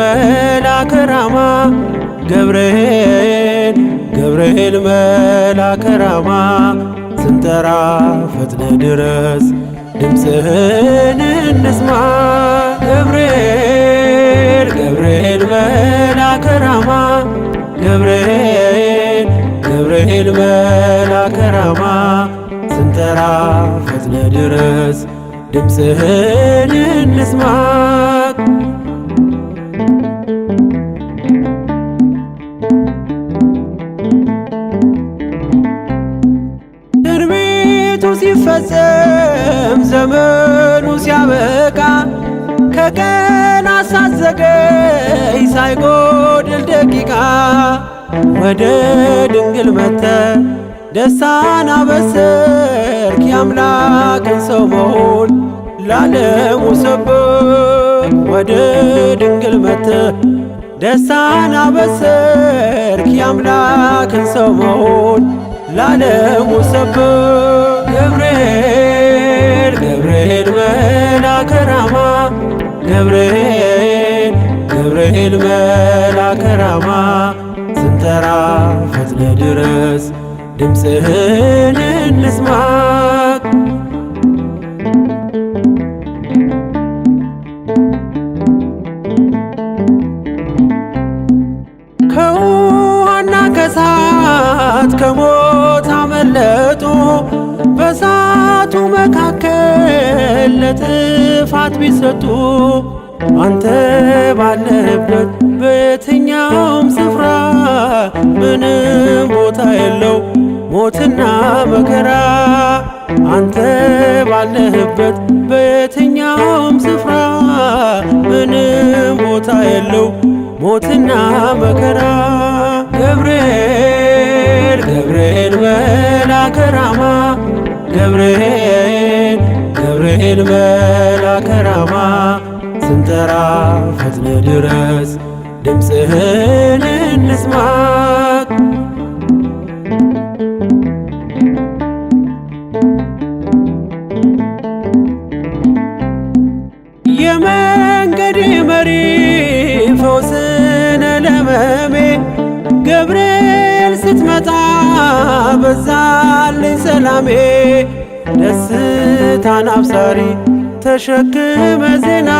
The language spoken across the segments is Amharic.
መልአከ ራማ ገብርኤል ገብርኤል መልአከ ራማ ስንጠራ ፈጥነ ድረስ ድምፅህን እንስማ። ገብርኤል ገብርኤል መልአከ ራማ ገብርኤል ገብርኤል መልአከ ራማ ስንጠራ ፈጥነ ድረስ ድምፅህን እንስማ። ትንቢቱ ሲፈጸም ዘመኑ ሲያበቃ ከቀን ሳትዘገይ ሳይጎድል ደቂቃ ወደ ድንግል መተ ደስታን አበሰርክ የአምላክን ሰው መሆን ላለሙ ሰበክ። ወደ ድንግል መተ ደስታን አበሰርክ የአምላክን ሰው መሆን ላለሙ ሰበክ። ገብርኤል ገብርኤል መልአከ ራማ ገብርኤል ገብርኤል መልአከ ራማ ስንጠራ ፈጥነ ድረስ ድምፅህን እንስማ። ከውሃና ከሳት ከሞት አመለጡ በሳቱ መካከል ለጥፋት ቢሰጡ አንተ ባለህበት በየትኛውም ስፍራ ምንም ቦታ የለው ሞትና መከራ። አንተ ባለህበት በየትኛውም ስፍራ ምንም ቦታ የለው ሞትና መከራ። ገብርኤል ገብርኤል መልአከ ራማ ገብርኤል ገብርኤል መልአከ ራማ ስንጠራ ፈጥነ ድረስ ድምፅህን እንስማ። የመንገድ መሪ ፈውስነ ለመሜ ገብርኤል ስትመጣ በዛልኝ ሰላሜ። ደስታን አብሳሪ ተሸክመ ዜና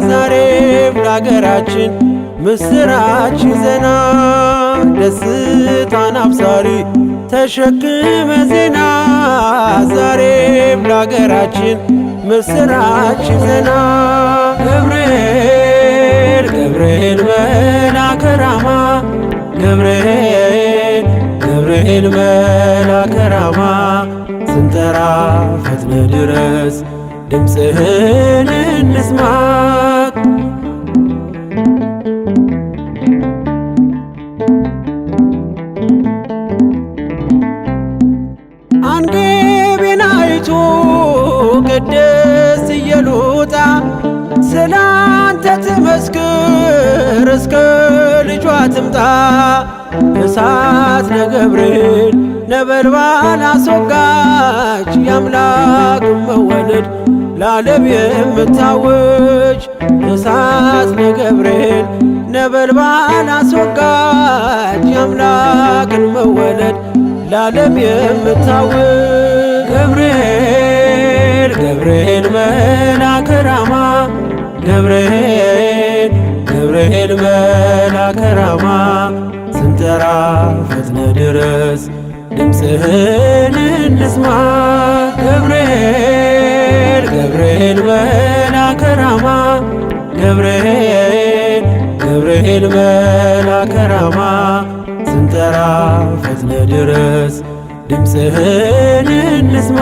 ዛሬም ለአገራችን ምስራች ዜና። ደስታን አብሳሪ ተሸክመ ዜና ዛሬም ለአገራችን ምስራች ዜና። ገብርኤል ገብርኤል መልአከ ራማ ገብርኤል ገብርኤል መልአከ ራማ ስንጠራ ፈጥነ ድረስ ድምፅህን እንስማ። አንግቢናይቱ ቅድስት ኢየሉጣ ስላንተ ትመስክር እስከ ልጇ ትምጣ። እሳት ለገብርኤል ነበልባል አስወጋች የአምላክ መወለድ ለዓለም የምታውጅ። እሳት ለገብርኤል ነበልባል አስወጋች የአምላክን መወለድ ለዓለም የምታውጅ። ገብርኤል ገብርኤል መልአከ ራማ ገብርኤል ገብርኤል መልአከ ራማ ስንጠራ ፈጥነ ድረስ ድምፅህን እንስማ። ገብርኤል ገብርኤል መልአከ ራማ ገብርኤል ገብርኤል መልአከ ራማ ስንጠራ ፈጥነ ድረስ ድምፅህን እንስማ።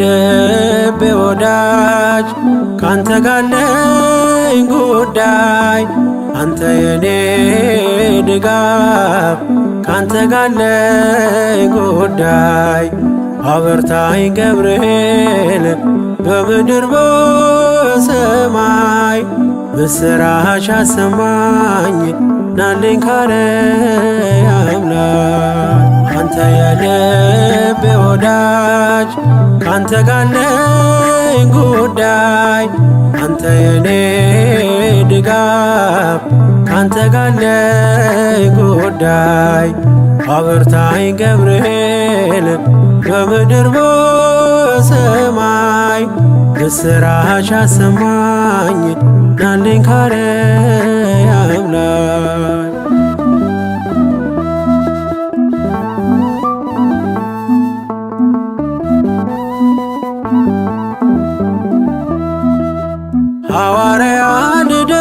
የልቤ ወዳጅ ካንተ ጋለኝ ጉዳይ አንተ የኔ ድጋፍ ካንተ ጋለኝ ጉዳይ አበርታኝ ገብርኤል በምድር በሰማይ ምስራች አሰማኝ ናልኝ ካርያም ላይ አንተ የልቤ ወዳጅ ካንተ ጋለኝ ጉዳይ አንተ የኔ ድጋፍ ካንተ ጋለኝ ጉዳይ አበርታኝ ገብርኤል በምድር በሰማይ ምስራች አሰማኝ ናልኝ ካርያም ላይ። ሐዋርያ ልደት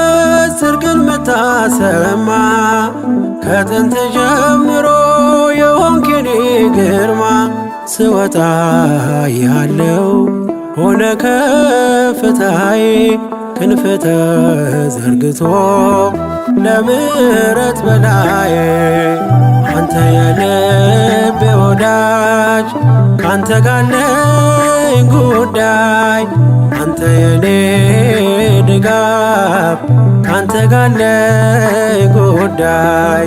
ጽድቅን ምታሰማ ከጥንት ጀምሮ የሆንክ የኔ ግርማ ስወጣ ያለው ሆነ ከፍታዬ ክንፍ ተዘርግቶ ለምሕረት በላዬ አንተ የልቤ ወዳጅ ካንተ ጋለኝ ጉዳይ አንተ የኔ ድጋፍ ካንተ ጋለኝ ጉዳይ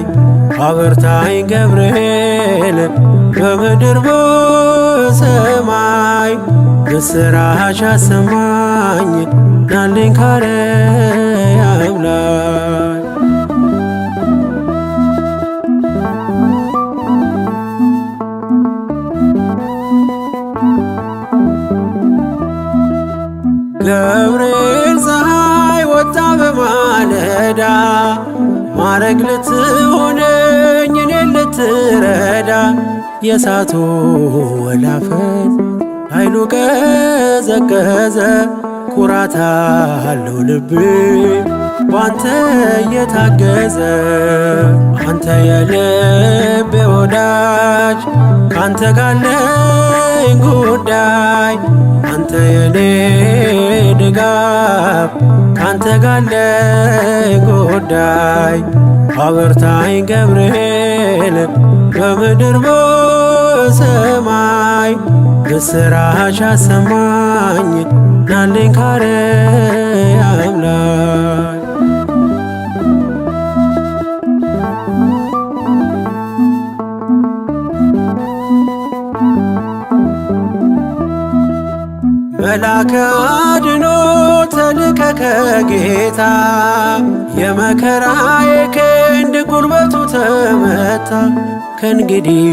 አበርታኝ ገብርኤል በምድር በሰማይ ምስራች አሰማኝ ናልኝ ካርያም ላይ። ገብርኤል ፀሐይ ወጣ በማለዳ ማረግ ልትሆነኝ እኔን ልትረዳ የእሳቱ ወላፈን ኃይሉ ቀዘቀዘ ኩራት አለው ልቤ ባንተ እየታገዘ አንተ የልቤ ወዳጅ ካንተ ጋለኝ ጉዳይ አንተ የኔ ድጋፍ ካንተ ጋለኝ ጉዳይ አበርታኝ ገብርኤል በምድር በሰማይ ምስራች አሰማኝ ናልኝ ካርያም ላይ። መላከ አድኖ ተልከ ከጌታ የመከራዬ ክንድ ጉልበቱ ተመታ። ከእንግዲህ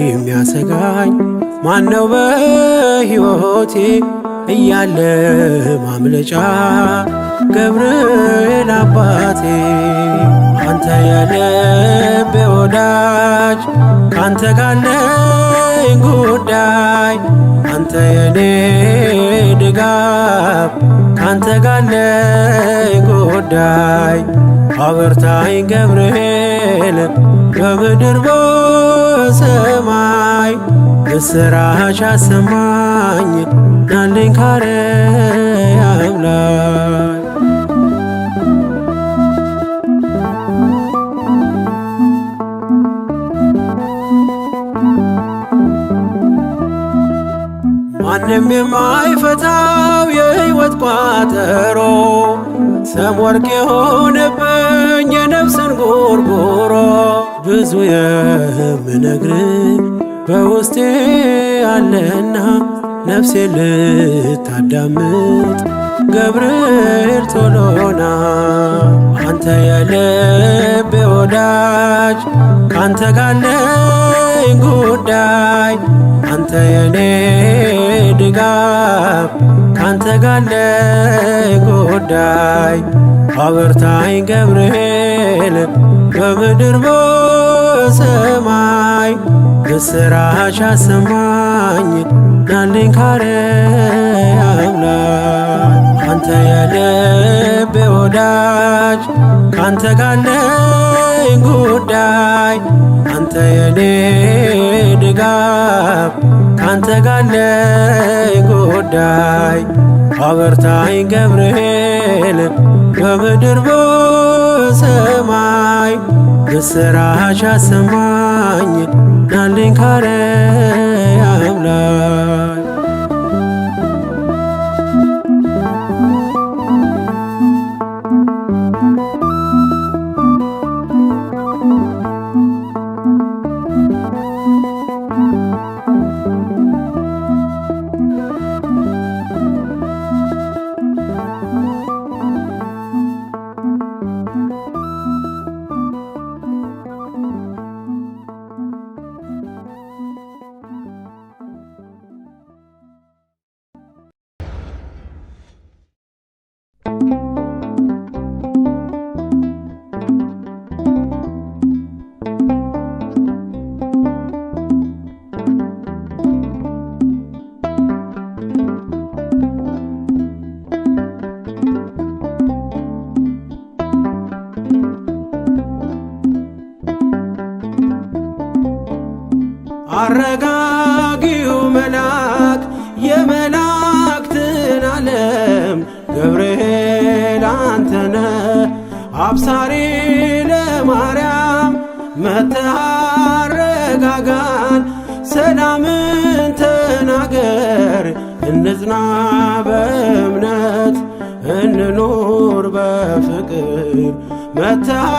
የሚያሰጋኝ ማነው በሕይወቴ እያለ ማምለጫ ገብርኤል አባቴ። አንተ የልቤ ወዳጅ ካንተ ጋለኝ ጉዳይ አንተ የኔ ድጋፍ ካንተ ጋለኝ ጉዳይ አበርታኝ ገብርኤል በምድር በሰማይ ምስራች አሰማኝ ናልኝ ካርያም ላይ። ማንም የማይፈታው የሕይወት ቋጠሮ ሰም ወርቅ የሆነብኝ የነፍስን ጎርጎሮ ብዙ የምነግር በውስጤ አለና ነፍሴ ልታዳምጥ ገብርኤል ቶሎና አንተ የልቤ ወዳጅ ካንተ ጋለኝ ጉዳይ አንተ የኔ ድጋፍ ካንተ ጋለኝ ጉዳይ አበርታኝ ገብርኤል በምድር በሰማይ ምስራች አሰማኝ ናልኝ ካርያም ላይ። አንተ የልቤ ወዳጅ ካንተ ጋለኝ ጉዳይ አንተ የኔ ድጋፍ ካንተ ጋለኝ ጉዳይ አበርታኝ ገብርኤል በምድር በሰማይ ምስራች አሰማኝ ናልኝ ካርያም ላይ። አረጋጊው መልአክ የመላእክትን ዓለም ገብርኤል አንተነ አብሳሪ ለማርያም መጥተህ አረጋጋን፣ ሰላምን ተናገር፣ እንጽና በእምነት እንኑር በፍቅር። መጥተህ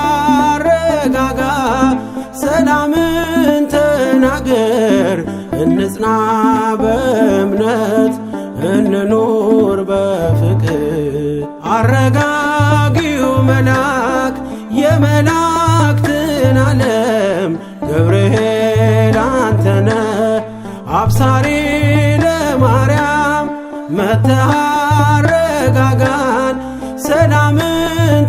አረጋጋ፣ ሰላምን ተናገር፣ እንጽና በእምነት እንኑር በፍቅር። አረጋጊው መልአክ የመላእክትን ዓለም ገብርኤል አንተነ አብሳሪ ለማርያም መጥተህ አረጋጋን፣ ሰላምን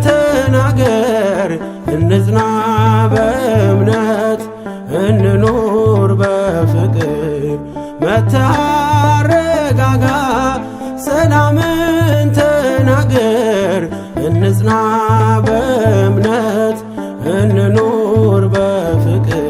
ተናገር፣ እንጽና በእምነት እንኑር በፍቅር። መጥተህ አረጋጋ፣ ሰላምን ተናገር፣ እንጽና በእምነት እንኑር በፍቅር።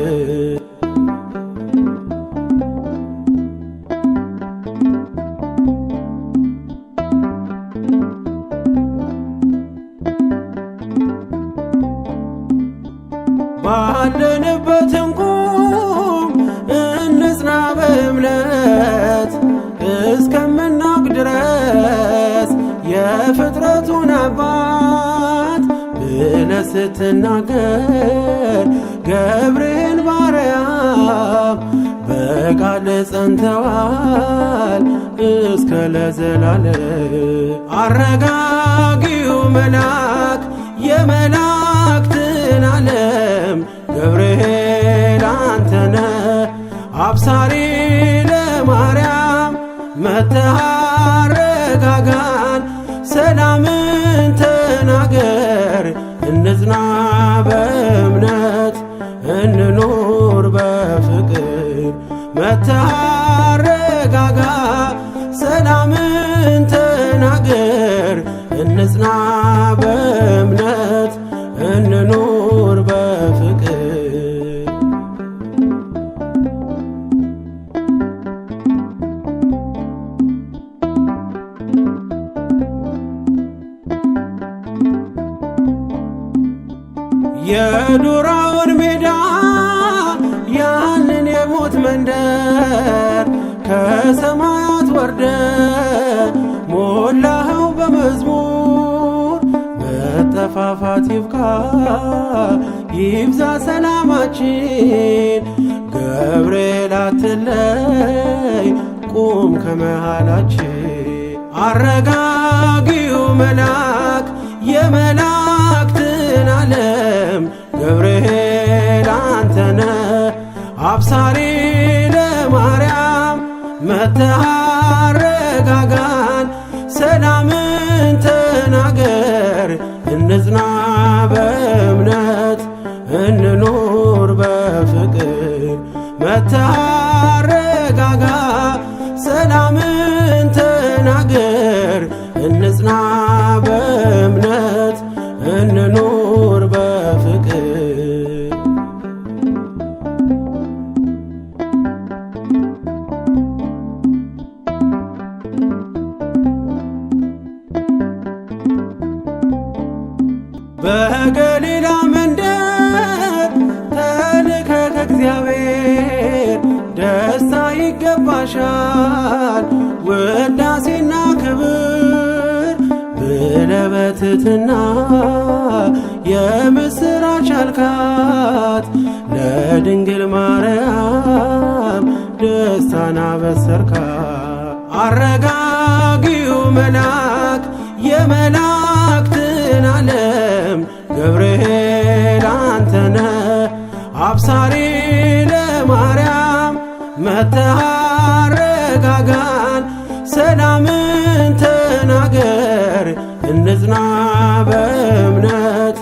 ባለንበት እንቁም እንጽና በእምነት እስከምናውቅ ድረስ የፍጥረቱን አባት ብለህ ስትናገር ገብርኤል ባርያም በቃል ጸንተዋል እስከ ለዘላለም። አረጋጊው መልአክ የመላእክትን ዓለም ገብርኤል አንተነ አብሳሪ ለማርያም መጥተህ አረጋጋን፣ ሰላምን ተናገር፣ እንጽና በእምነት እንኑር በፍቅር። መጥተህ አረጋጋ፣ ሰላምን ተናገር፣ እንጽና በእምነት እንኑር በፍቅር። የዱራውን ሜዳ ያንን የሞት መንደር ከሰማያት ወርደ ሞላኸው በመዝሙር። መጠፋፋት ይብቃ ይብዛ ሰላማችን፣ ገብርኤል አትለይ ቁም ከመሃላችን። አረጋጊው መልአክ የመላእክትን ዓለም ገብርኤል አንተነ አብሳሪ ለማርያም መጥተህ አረጋጋን፣ ሰላምን ተናገር፣ እንጽና በእምነት እንኑር በፍቅር። መጥተህ አረጋጋ፣ ሰላምን ተናገር፣ እንጽና በእምነት እንኑር በፍቅር። በገሊላ መንደር ተልከ ከእግዚአብሔር ደስታ ይገባሻል ውዳሴና ክብር ብለህ በትሕትና የምስራች አልካት ለድንግል ማርያም ደስታን አበሰርካት። አረጋጊው መልአክ የመላእክትን ዓለም ገብርኤል አንተነህ አብሳሪ ለማርያም መጥተህ አረጋጋን ሰላምን ተናገር እንጽና በእምነት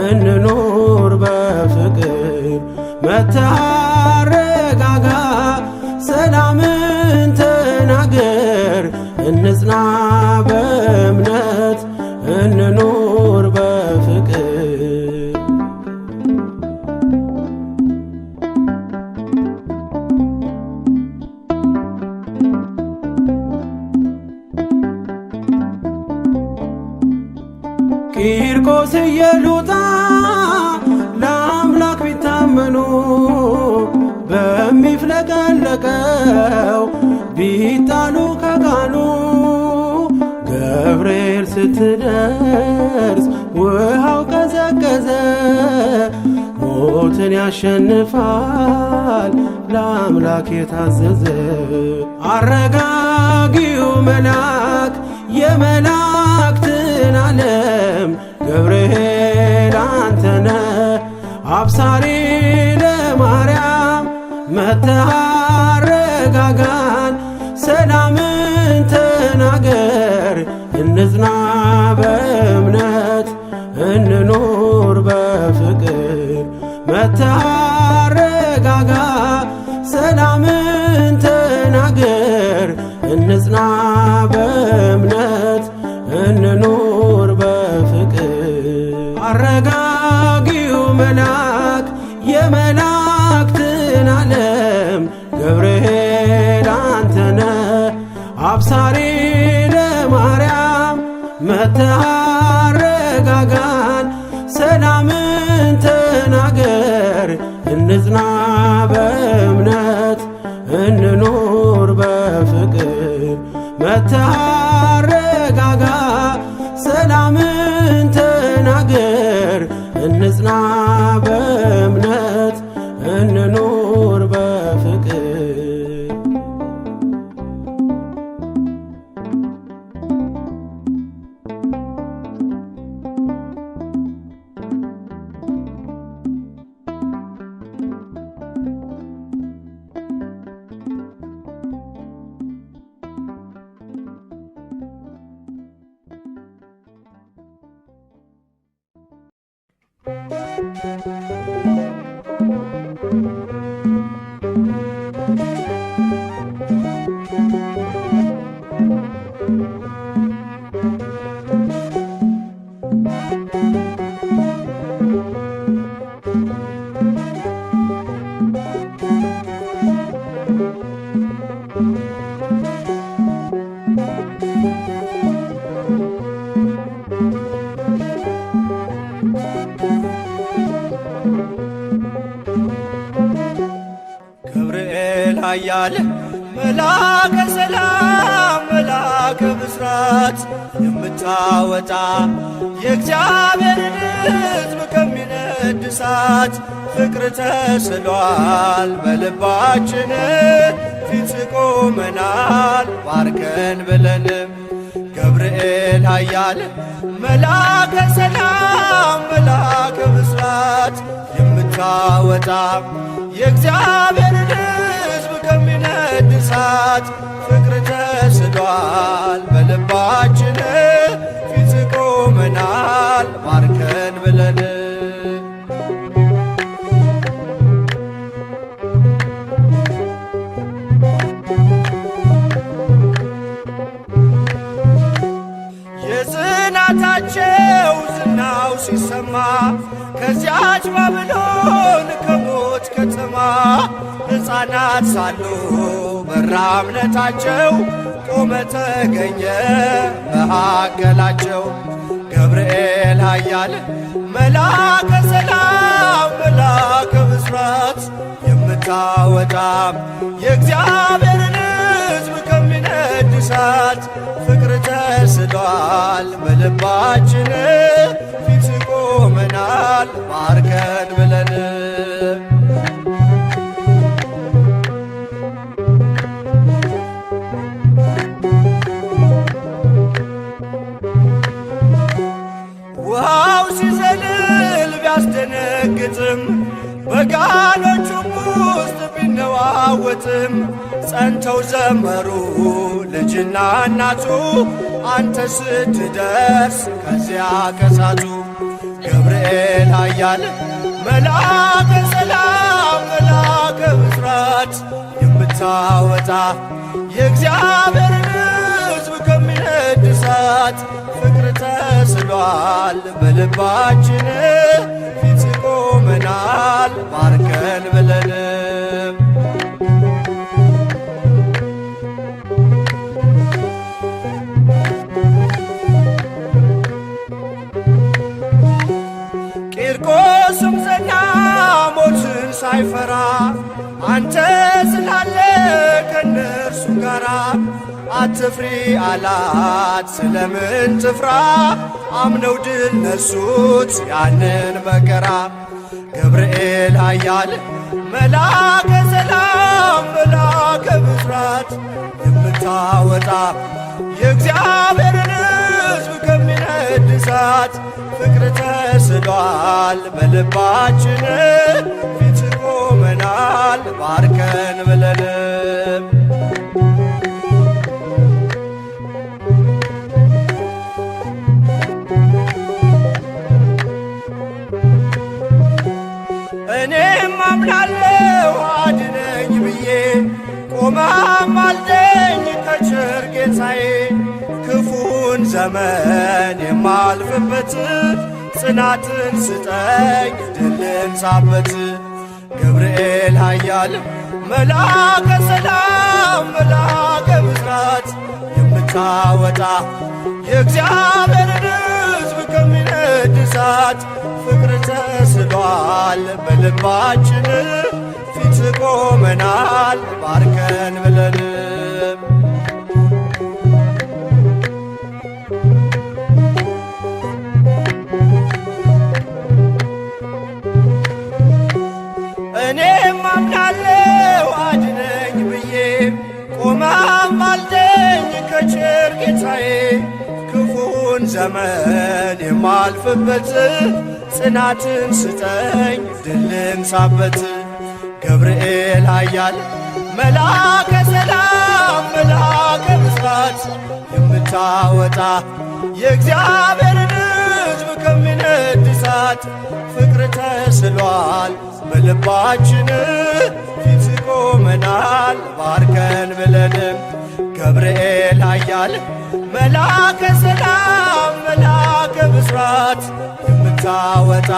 እንኑር በፍቅር መጥተህ አረጋጋ ሰላምን ተናገር እንጽና በእምነት እንኑር በፍቅር። ቂርቆስ ኢየሉጣ ለአምላክ ቢታመኑ በሚፍለቀለቀው ቢጣሉ ከጋኑ ገብርኤል ስትደርስ ውሃው ቀዘቀዘ። ሞትን ያሸንፋል ለአምላክ የታዘዘ። አረጋጊው መልአክ የመላእክትን ዓለም ገብርኤል አንተነህ አብሳሪ ለማርያም መጥተህ አረጋጋን ሰላምን ተናገር እንጽና በእምነት እንኑር በፍቅር መጥተህ አረጋጋ ሰላምን ተናገር እንጽና በእምነት እንኑር በፍቅር። አረጋጊው መልአክ የመላእክትን ዓለም ገብርኤል አንተነህ አብሳሪ ለማርያም መጥተህ አረጋጋን ሰላምን ተናገር እንጽና በእምነት እንኑር በፍቅር መጥተህ አረጋጋ ሰላምን ተናገር እንጽና በእምነት እንኑር በፍቅር። ገብርኤል ኃያል መላከ ሰላም መላከ ብስራት የምታወጣ የእግዚአብሔርን ሕዝብ ከሚነድ እሳት ፍቅር ተስሏል በልባችን ፊት ቆመናል ባርከን ብለንም። ገብርኤል ኃያል መላከ ሰላም መላከ ብስራት የምታወጣ የእግዚአብሔርን ሕዝብ ከሚነድ እሳት ፍቅር ተስሏል በልባችን ፊት ቆመናል ባርከን ብለን። ሲሰማ ከዚያች ባቢሎን ከሞት ከተማ ሕፃናት ሳሉ በራ እምነታቸው ቆመ ተገኘ መካከላቸው። ገብርኤል ኃያል መልአከ ሰላም መልአከ ብስራት የምታወጣ የእግዚአብሔርን ሕዝብ ከሚነድ እሳት ፍቅር ተስሏል በልባችን ፊት ቆመናል ባርከን ብለን። ውሃው ሲዘልል ቢያስደነግጥም በጋኖቹም ውስጥ ቢነዋወጥም ጸንተው ዘመሩ ልጅና እናቱ አንተ ስትደርስ ከዚያ ከሳቱ። ገብርኤል ኃያል መልአከ ሰላም መልአከ ብስራት የምታወጣ የእግዚአብሔርን ሕዝብ ከሚነድ እሳት ፍቅር ተስሏል በልባችን ፊት ቆመናል ባርከን ብለን። ቂርቆስም ጸና ሞትን ሳይፈራ አንተ ስላለ ከእነርሱ ጋራ አትፍሪ አላት ስለምን ትፍራ አምነው ድል ነሱት ያንን መከራ። ገብርኤል ኃያል መልአከ ሰላም መልአከ ብስራት የምታወጣ የእግዚአብሔርን ሕዝብ ከሚነድ እሳት ፍቅር ተስሏል በልባችን ፊት ቆመናል ባርከን ብለን። እኔም አምናለሁ አድነኝ ብዬ ቆመም አልደኝ ከቸር ጌታዬ ክፉን ዘመን የማልፍበት ጽናትን ስጠኝ ድል ልንሳበት። ገብርኤል ኃያል መልአከ ሰላም መልአከ ብስራት የምታወጣ የእግዚአብሔርን ሕዝብ ከሚነድ እሳት ፍቅር ተስሏል በልባችን ፊት ቆመናል ባርከን ብለን። እኔም አምናለሁ አድነኝ ብዬ ቆመም አልደኝ ከቸር ጌታዬ ክፉን ዘመን የማልፍበት ጽናትን ስጠኝ ድል ልንሳበት። ገብርኤል ኃያል መልአከ ሰላም መልአከ ብስራት የምታወጣ የእግዚአብሔርን ሕዝብ ከሚነድ እሳት ፍቅር ተስሏል በልባችን ፊት ቆመናል ባርከን ብለን። ገብርኤል ኃያል መልአከ ሰላም መልአከ ብስራት የምታወጣ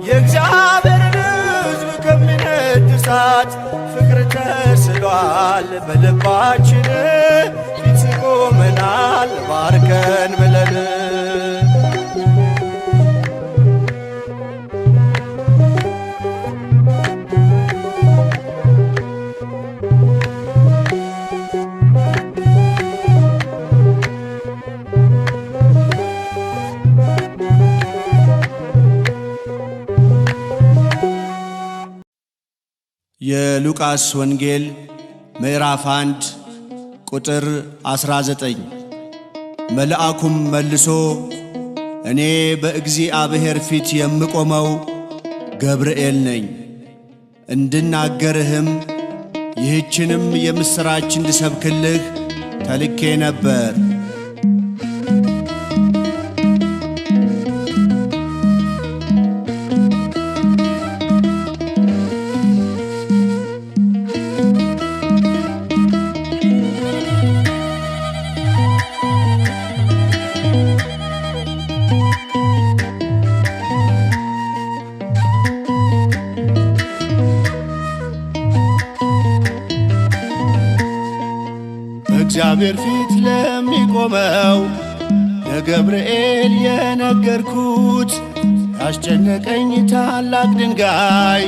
የእግዚአብሔርን ሕዝብ ከሚነድ እሳት ፍቅር ተስሏል በልባችን ፊት ቆመናል ባርከን ብለን። የሉቃስ ወንጌል ምዕራፍ 1 ቁጥር 19። መልአኩም መልሶ እኔ በእግዚአብሔር ፊት የምቆመው ገብርኤል ነኝ፣ እንድናገርህም ይህችንም የምሥራች እንድሰብክልህ ተልኬ ነበር። በእግዚአብሔር ፊት ለሚቆመው ለገብርኤል የነገርኩት ያስጨነቀኝ ታላቅ ድንጋይ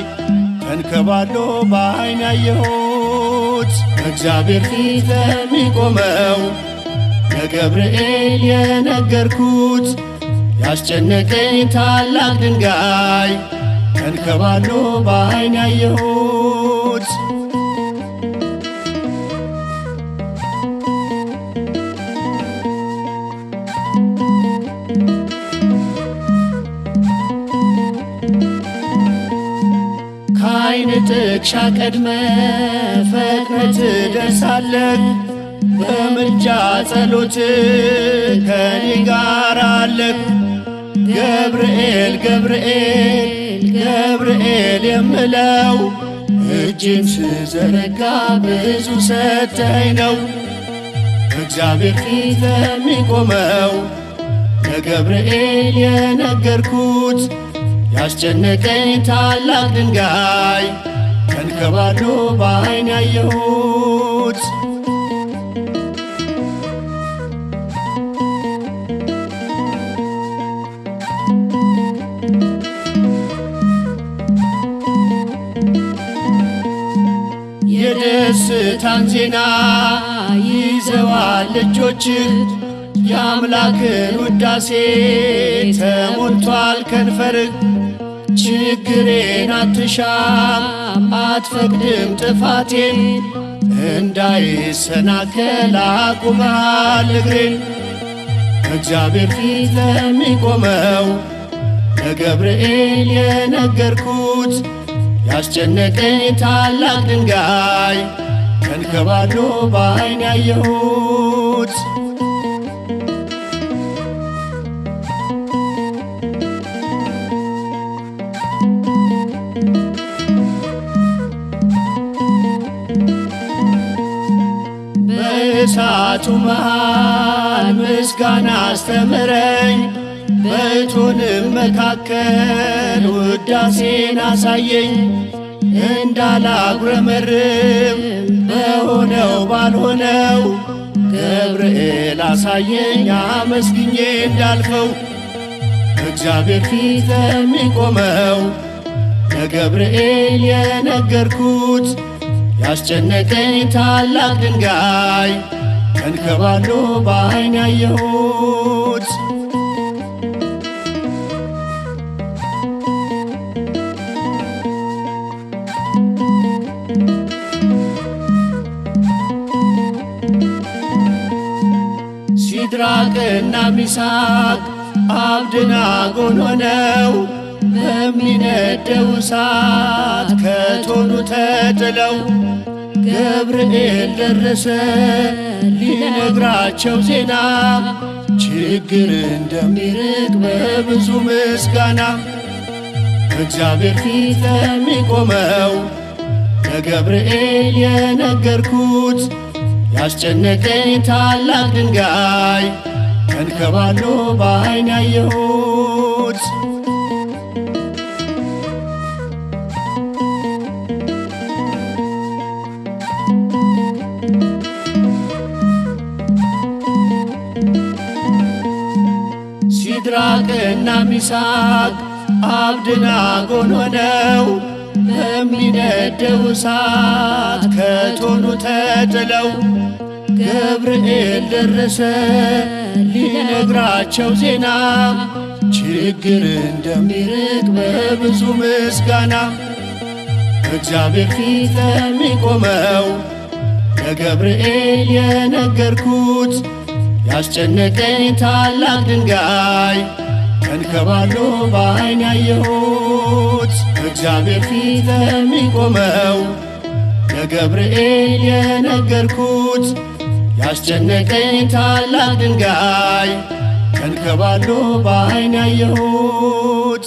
ተንከባሎ በዓይን ያየሁት። በእግዚአብሔር ፊት ለሚቆመው ለገብርኤል የነገርኩት ያስጨነቀኝ ታላቅ ድንጋይ ተንከባሎ በዓይን ያየሁት። ከዓይን ጥቅሻ ቀድመ ፈጥነህ ትደርሳለህ፣ በምልጃ ጸሎት ከኔ ጋር አለህ። ገብርኤል ገብርኤል ገብርኤል የምለው እጄን ስዘረጋ ብዙ ሰጠኝ ነው። እግዚአብሔር ፊት ለሚቆመው ለገብርኤል የነገርኩት ያስጨነቀኝ ታላቅ ድንጋይ ተንከባሎ በዓይን ያየሁት። የደስታን ዜና ይዘዋል እጆችህ፣ የአምላክን ውዳሴ ተሞልቷል ከንፈርህ። ችግሬን አትሻም አትፈቅድም ጥፋቴን፣ እንዳይሰናከል አቁመሃል እግሬን። እግዚአብሔር ፊት ለሚቆመው ለገብርኤል የነገርኩት ያስጨነቀኝ ታላቅ ድንጋይ ተንከባሎ በዓይን ያየሁት። በእሳቱ መሃል ምስጋና አስተምረኝ፣ በእቶንም መካከል ውዳሴን አሳየኝ። እንዳላጉረመርም በሆነው ባልሆነው ገብርኤል አሳየኝ አመስግኜ እንዳልፈው። እግዚአብሔር ፊት ለሚቆመው ለገብርኤል የነገርኩት ያስጨነቀኝ ታላቅ ድንጋይ ተንከባሎ በዓይን ያየሁት። ሲድራቅና ሚሳቅ አብደናጎን ሆነው በሚነደው እሳት ከቶኑ ተጥለው፣ ገብርኤል ደረሰ ሊነግራቸው ዜና ችግር እንደሚርቅ በብዙ ምስጋና። እግዚአብሔር ፊት ለሚቆመው ለገብርኤል የነገርኩት ያስጨነቀኝ ታላቅ ድንጋይ ተንከባሎ በዓይን ያየሁት። ሲድራቅና ሚሳቅ አብደናጎን ሆነው በሚነደው እሳት ከቶኑ ተጥለው፣ ገብርኤል ደረሰ ሊነግራቸው ዜና ችግር እንደሚርቅ በብዙ ምስጋና። እግዚአብሔር ፊት ለሚቆመው ለገብርኤል የነገርኩት ያስጨነቀኝ ታላቅ ድንጋይ ተንከባሎ በዓይን ያየሁት። እግዚአብሔር ፊት ለሚቆመው ለገብርኤል የነገርኩት ያስጨነቀኝ ታላቅ ድንጋይ ተንከባሎ በዓይን ያየሁት።